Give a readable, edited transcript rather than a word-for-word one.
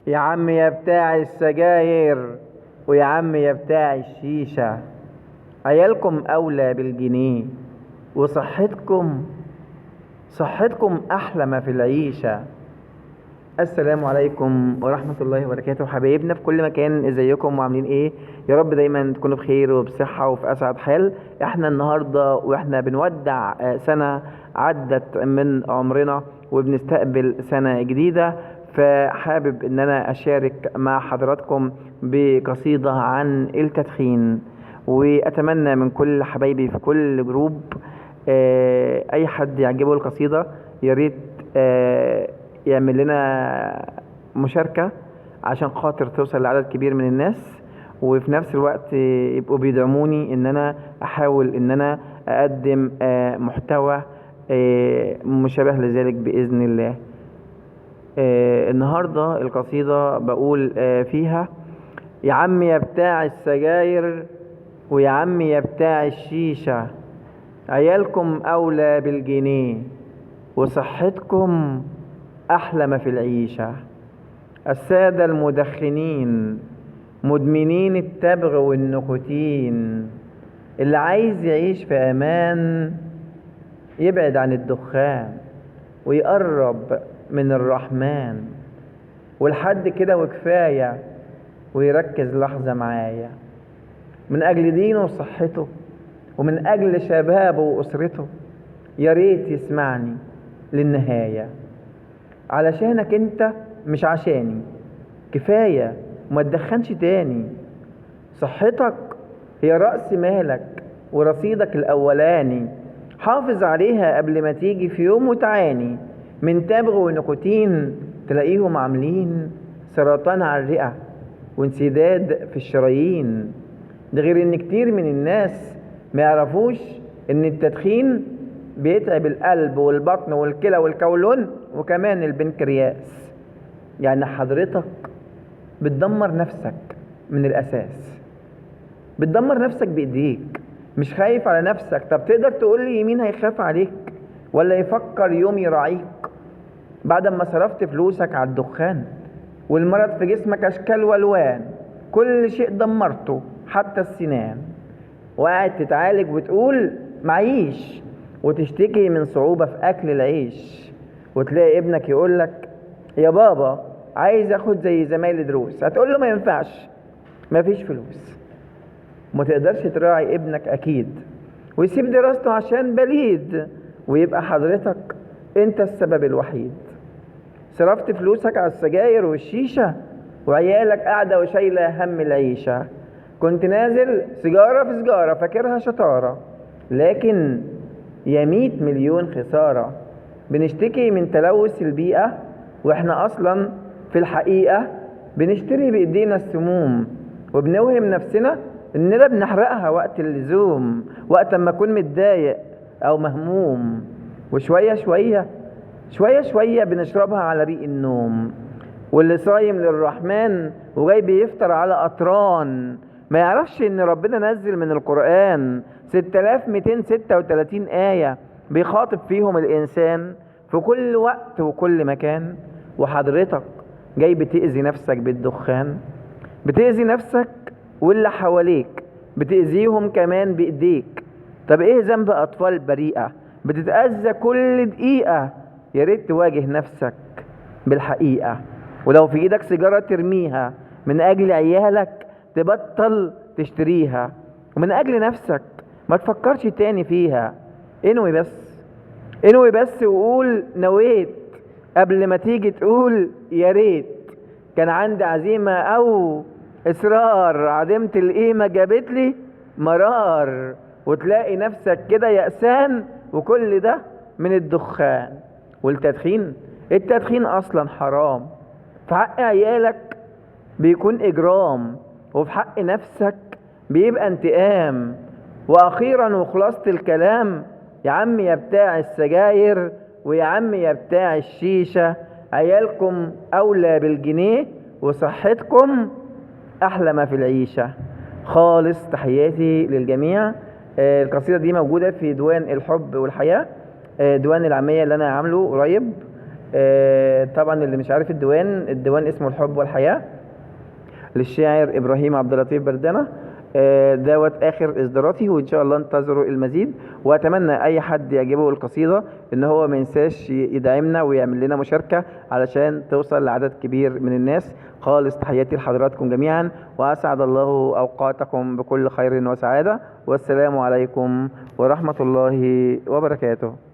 يا عم يا بتاع السجاير ويا عم يا بتاع الشيشة، عيالكم أولى بالجنيه وصحتكم صحتكم أحلى ما في العيشة. السلام عليكم ورحمة الله وبركاته حبايبنا في كل مكان، ازيكم وعاملين ايه؟ يا رب دايما تكونوا بخير وبصحة وفي أسعد حال. احنا النهاردة واحنا بنودع سنة عدت من عمرنا وبنستقبل سنة جديدة، فحابب ان انا اشارك مع حضراتكم بقصيدة عن التدخين، واتمنى من كل حبايبي في كل جروب اي حد يعجبه القصيدة يا ريت يعمل لنا مشاركة عشان خاطر توصل لعدد كبير من الناس، وفي نفس الوقت يبقوا بيدعموني ان انا احاول ان انا اقدم محتوى مشابه لذلك بإذن الله. النهاردة القصيدة بقول فيها: يا عم يا بتاع السجاير ويا عم يا بتاع الشيشة، عيالكم أولى بالجنيه وصحتكم أحلى ما في العيشة. السادة المدخنين مدمنين التبغ والنيكوتين، اللي عايز يعيش في أمان يبعد عن الدخان ويقرب من الرحمن، والحد كده وكفاية ويركز لحظة معايا، من أجل دينه وصحته ومن أجل شبابه وأسرته يا ريت يسمعني للنهاية. علشانك انت مش عشاني، كفاية وما تدخنش تاني. صحتك هي رأس مالك ورصيدك الأولاني، حافظ عليها قبل ما تيجي في يوم وتعاني من تبغ ونيكوتين تلاقيهم عاملين سرطان على الرئة وانسداد في الشرايين. ده غير ان كتير من الناس ما يعرفوش ان التدخين بيتعب القلب والبطن والكلى والكولون وكمان البنكرياس. يعني حضرتك بتدمر نفسك من الأساس، بتدمر نفسك بإيديك، مش خايف على نفسك. طب تقدر تقول لي مين هيخاف عليك ولا يفكر يوم يراعيك بعد ما صرفت فلوسك على الدخان والمرض في جسمك أشكال والوان، كل شيء دمرته حتى السنان، وقاعد تتعالج وتقول معيش وتشتكي من صعوبة في أكل العيش، وتلاقي ابنك يقولك يا بابا عايز اخد زي زمايلي دروس، هتقول له ما ينفعش مفيش فلوس. ما تقدرش تراعي ابنك أكيد ويسيب دراسته عشان بليد، ويبقى حضرتك انت السبب الوحيد. صرفت فلوسك على السجاير والشيشة وعيالك قاعدة وشايلة هم العيشة. كنت نازل سيجارة في سجارة فاكرها شطارة، لكن يا 100 مليون خسارة. بنشتكي من تلوث البيئة واحنا أصلا في الحقيقة بنشتري بإيدينا السموم، وبنوهم نفسنا إننا بنحرقها وقت اللزوم، وقت ما أكون متضايق أو مهموم، وشوية شوية شوية شوية بنشربها على ريق النوم. واللي صايم للرحمن وجاي بيفطر على قطران ما يعرفش إن ربنا نزل من القرآن 6236 آية بيخاطب فيهم الإنسان في كل وقت وكل مكان، وحضرتك جاي بتأذي نفسك بالدخان، بتأذي نفسك واللي حواليك بتأذيهم كمان بإيديك. طب إيه ذنب أطفال بريئة بتتأذى كل دقيقة؟ يا ريت تواجه نفسك بالحقيقة، ولو في إيدك سيجارة ترميها من أجل عيالك تبطل تشتريها، ومن أجل نفسك ما تفكرش تاني فيها. انوي بس، انوي بس وقول نويت قبل ما تيجي تقول يا ريت. كان عندي عزيمة أو إصرار، عدمت القيمة جابت لي مرار، وتلاقي نفسك كده يأسان، وكل ده من الدخان والتدخين. التدخين أصلا حرام، في حق عيالك بيكون إجرام، وفي حق نفسك بيبقى انتقام. وأخيرا وخلاصة الكلام، يا عم يا بتاع السجاير ويا عم يا بتاع الشيشة، عيالكم أولى بالجنيه وصحتكم أحلى ما في العيشة. خالص تحياتي للجميع. القصيدة دي موجودة في ديوان الحب والحياة، ديوان العامية اللي أنا عامله قريب. طبعا اللي مش عارف الديوان، الديوان اسمه الحب والحياة للشاعر إبراهيم عبد اللطيف بردانة. دوت آخر إصداراتي، وإن شاء الله انتظروا المزيد. وأتمنى أي حد يعجبه القصيدة إن هو ما ينساش يدعمنا ويعمل لنا مشاركة علشان توصل لعدد كبير من الناس. خالص تحياتي لحضراتكم جميعا، وأسعد الله أوقاتكم بكل خير وسعادة، والسلام عليكم ورحمة الله وبركاته.